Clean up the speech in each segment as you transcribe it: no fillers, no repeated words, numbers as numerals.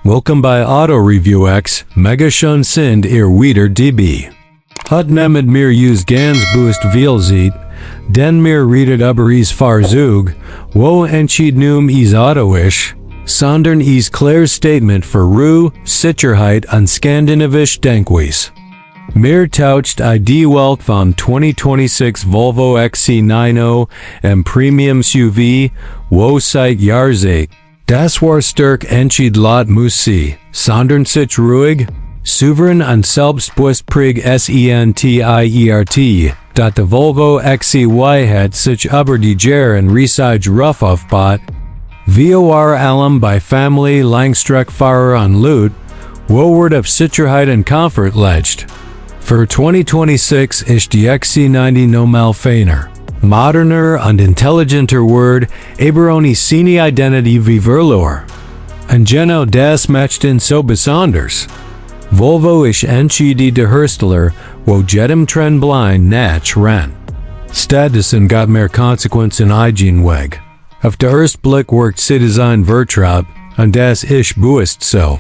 Welkom bij AutoReviewX, mega schön sind ihr wieder DB. Hat nemet mir us ganz boost vielzeit, den mir redet über is Fahrzeug, wo entschied num is Auto isch, sondern is Claire's Statement für Ruhe, Sicherheit und skandinavisch Denkweise. Mir taucht die Welt von 2026 Volvo XC90 im Premium SUV, wo seit Jahrzeit. Das war stark entschied lot muss sondern sich ruhig, souverän und selbstbewusst sentiert, dat de Volvo XC90 sich über die Jahren resige rough aufbaut, vor allem bei Family Langstreckfahrer und Lüüt, wo Wort of Sicherheit und Komfort legt. Für 2026 ist die XC90 nochmal feiner, moderner und intelligenter Word, aber ohne seine Identity wie verloren. Und genau das macht ihn so besonders. Volvo ist entschieden der Hersteller, wo jedem Trend blind nach rennt. Stattdessen got mehr Konsequenzen weg. Auf der ersten Blick wirkt sie Design vertraut, und das ist bewusst so.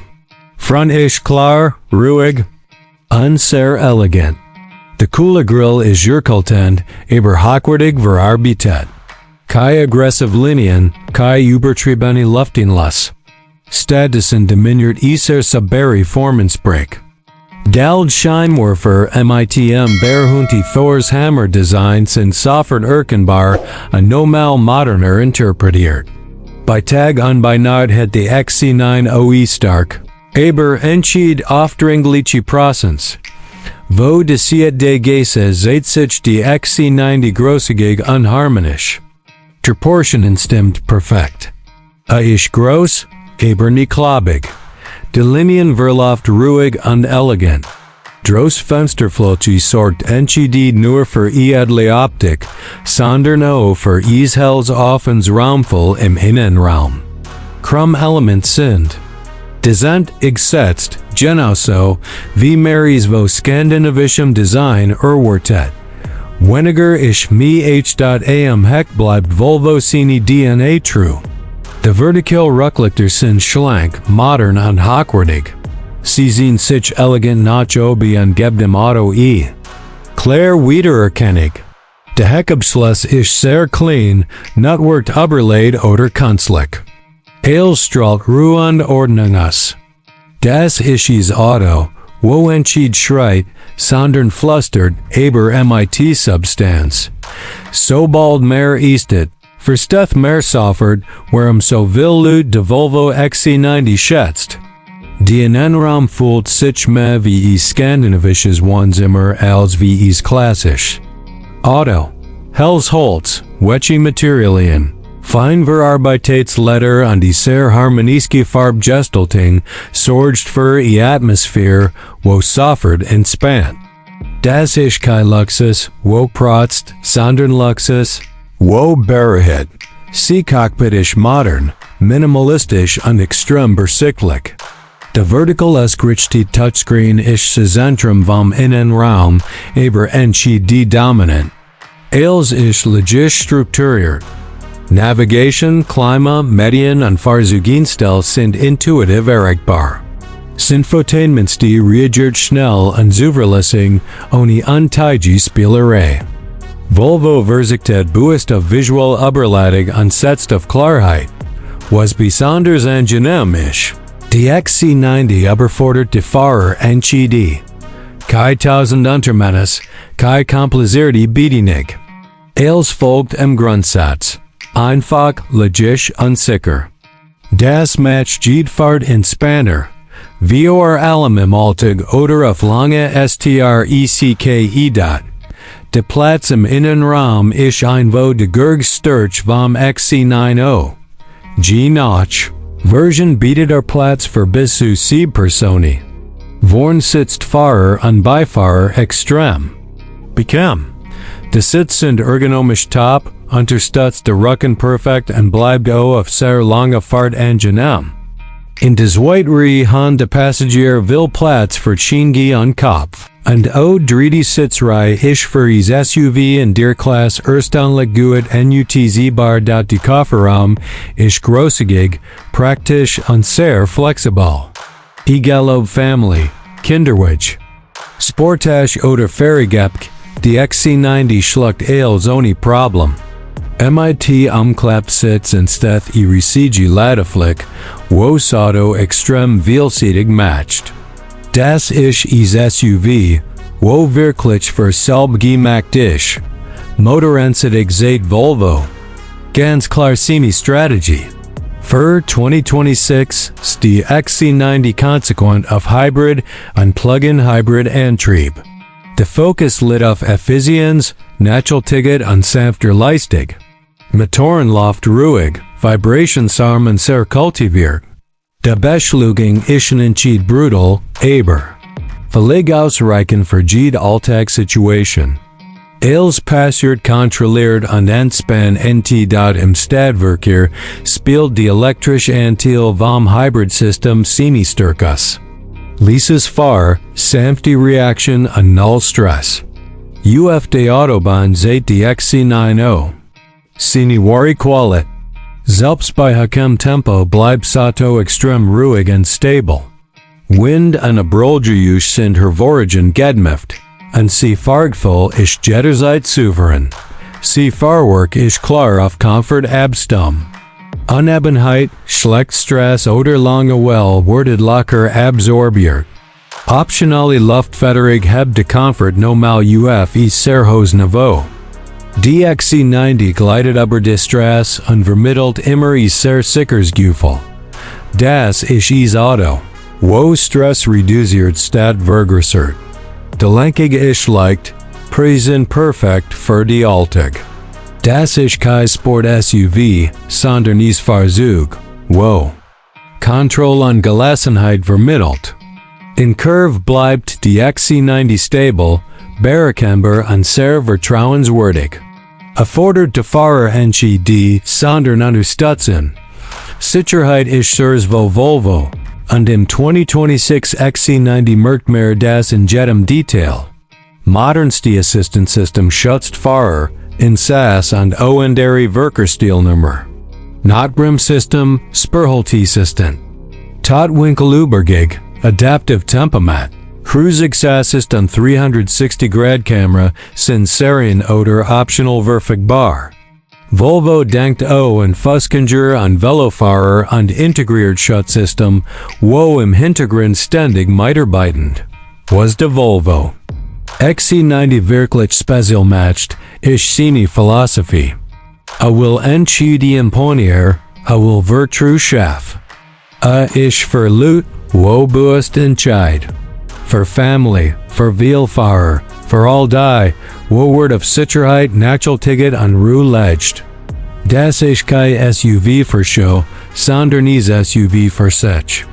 Front ist klar, ruhig, und sehr elegant. Der coole Grill ist urkultend, aber hochwertig verarbeitet. Kei aggressive Linien, kei übertriebene Luftinlass. Stattdessen dominiert iser saberi Formensbrick. Dald Scheinwerfer mitm Bearhunti Thors Hammer Design sind sofort erkennbar und nochmal moderner interpretiert. Bei Tag und bei Naht hat die XC90 stark, aber entschied aufdringliche Procents. Wo de Siet de Geise seit sich die XC90 großzügig unharmonisch. Proportionen stimmt perfekt. Isch groß, aber nicht klobig. Die Linien verläuft ruhig und elegant. Dros Fensterfläche sorgt entschieden nur für edli Optik, sondern auch für helles offenes Raumvoll im Innenraum. Elements sind Designt gesetzt, genauso wie Marys vo skandinavischem Design erwartet. Weniger ich am Heck bleibt Volvo seine DNA true. De vertical Rücklichter sind schlank, modern und hochwertig. Sie sind sich elegant nach oben und geben dem Auto Claire Wiedererkennung. De Heckabschluss ist sehr clean, not worked überlaid oder künstlich. Strahlt Ruhe und Ordnung aus. Das ist is Auto, wo entschied schreit, sondern flüstert, aber mit Substanz. Sobald mehr istet, versteht mehr sofort, warum so viel Lüüt de Volvo XC90 schätzt. Die Innenraum fühlt sich mehr wie is skandinavisches Wohnzimmer als wie is klassisch. Auto, helles Holz, weiche Materialien. Fein Verarbeitungsleder und die sehr harmonische Farbgestaltung sorgt für die Atmosphäre, wo sofort entspannt. Das ist kein Luxus, wo protzt, sondern Luxus, wo Barrheit. Sie Cockpit ist modern, minimalistisch und extrem bersicktlich. Der vertical ausgerichtete Touchscreen ist das Zentrum vom Innenraum, aber entschied die dominant. Alles ist logisch strukturiert. Navigation, Klima, Medien und Fahrzeuginstel sind intuitiv erreichbar. Infotainmentstil reagiert schnell und zuverlässig, ohne unteige Spielerei. Volvo verzichtet bewusst auf visual Überleitung und setzt auf Klarheit, was besonders angenehm ist. Die XC90 überfordert die Fahrer entschieden. Kei tausend Untermennes, kei komplizierte Bedienung. Els folgt im Grundsatz. Einfach, logisch und sicher. Das macht Jedfahrt in Spanner. Vor allem im Alltag oder auf lange Strecke. De Platz im Innenraum ist wo de Gurgstürch vom XC90. G-Notch. Version bietet Platz für bis zu 7 Personen. Vorn sitzt Fahrer und Beifahrer extrem. De Sitz sind ergonomisch top, unterstützt de Rücken perfekt und bleibt auf sehr lange Fahrt angenehm. In des Zweitreihe han de Passagier will Platz für Chingi und Kopf. Und dritte Sitzreihe ist für is SUV in der Klasse erstaunlich gut nutzbar, dat die Kofferraum ist großzügig, praktisch und sehr flexibel. Egal Family, Kinderwich. Sportage oder Ferigap, die XC90 schluckt als ohne Problem. MIT Umklappsitz in Steth I Risigi Ladeflick, wo's Auto extrem vielsiedig matched. Das isch is SUV, wo wirklich für selb gemacht isch. Motorensittig seit Volvo. Ganz klar Semi Strategy. Für 2026 ist die XC90 konsequent auf Hybrid und Plug-in Hybrid Antrieb. Der Fokus liegt auf Effizienz, Nachhaltigkeit und sanfter Leistung. Motorenloft ruhig, vibrationsarm und sehr kultiviert. Der Beschleunigung ist nicht brutal, aber völlig ausreichend für jede Alltagssituation. Als passiert kontrolliert und entspannt im Stadtverkehr spielt die elektrische Anteil vom Hybridsystem ziemlich stark aus. Leises Fahr, sanfte Reaction und null Stress. Auf der Autobahn seit die XC90. Sini wari qualit. Selbst bei hohem Tempo bleibt Auto extrem ruhig und stable. Wind und Abrolgejusch sind hervorragend gedämpft. Und sie Fahrgefühl ist jederzeit souverän. Sie Fahrwerk ist klar auf Komfort abstimmt. Unebenheit, schlecht Stress oder lange Well wird locker absorbiert. Optionale Luftfederung hebt de Komfort normal auf sehr hohes Niveau. Die XC90 gleitet über die Straße und vermittelt immer sehr sicheres Gefühl. Das ist Auto, wo Stress reduziert statt vergrößert. De Lenkung ist leicht, present perfekt für die Alltag. Das ist kein Sport-SUV, sondern ist Fahrzeug, wo Kontrolle und Gelassenheit vermittelt. In Curve bleibt die XC90 stable, berechenbar und sehr vertrauenswürdig. Erfordert der Fahrer nicht die sondern unterstützen. Sicherheit ist wo Volvo. Und im 2026 XC90 merkt mehr das in jedem Detail. Modernste Assistenzsystem schützt Fahrer, in SAS und andere Verkehrsstilnummer. Notbremssystem, Spurhalteassistent. Totwinkelübergang, Adaptive Tempomat. Cruise-Assist und 360-Grad-Kamera sind Serien oder optional verfügbar. Volvo denkt an Fußgänger und Velofahrer und integriert Schutzsystem, wo im Hintergrund ständig mitarbeitend. Was de Volvo XC90 wirklich speziell macht, ist seine Philosophie. Will nicht imponieren, will Virtue schaffen. Ist für Lüüt, wo bewusst entscheid. Für Family, für Vielfahrer, für all die, wo wird auf Sicherheit, Nachhaltigkeit und Ruhe legt. Das ist kein SUV für Show, sondern ist SUV für sich.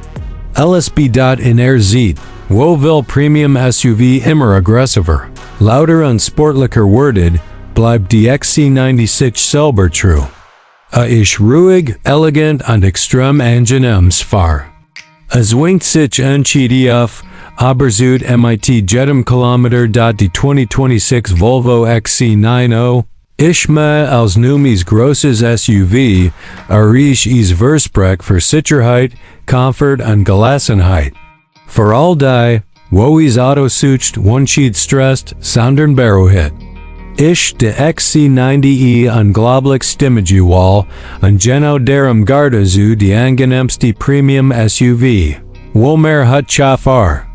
LSB. In sieht, wo will Premium SUV immer aggressiver, lauter und sportlicher wordet, bleibt die XC90 sich selber true. Ist ruhig, elegant und extrem angenehm fahr. Zwingt sich entschieden auf, aber zut MIT jedem Kilometer. Die 2026 Volvo XC90 ist mehr als numis großes SUV, isch is Versprech für Sicherheit, Komfort und Gelassenheit. Für all die, wo is Auto sucht, nicht stresst, sondern beruhigt. Ist de XC90 unglaublich stimmige Wall und genau darum garde zu die angenehmste Premium SUV. Wo mehr hat Chafar.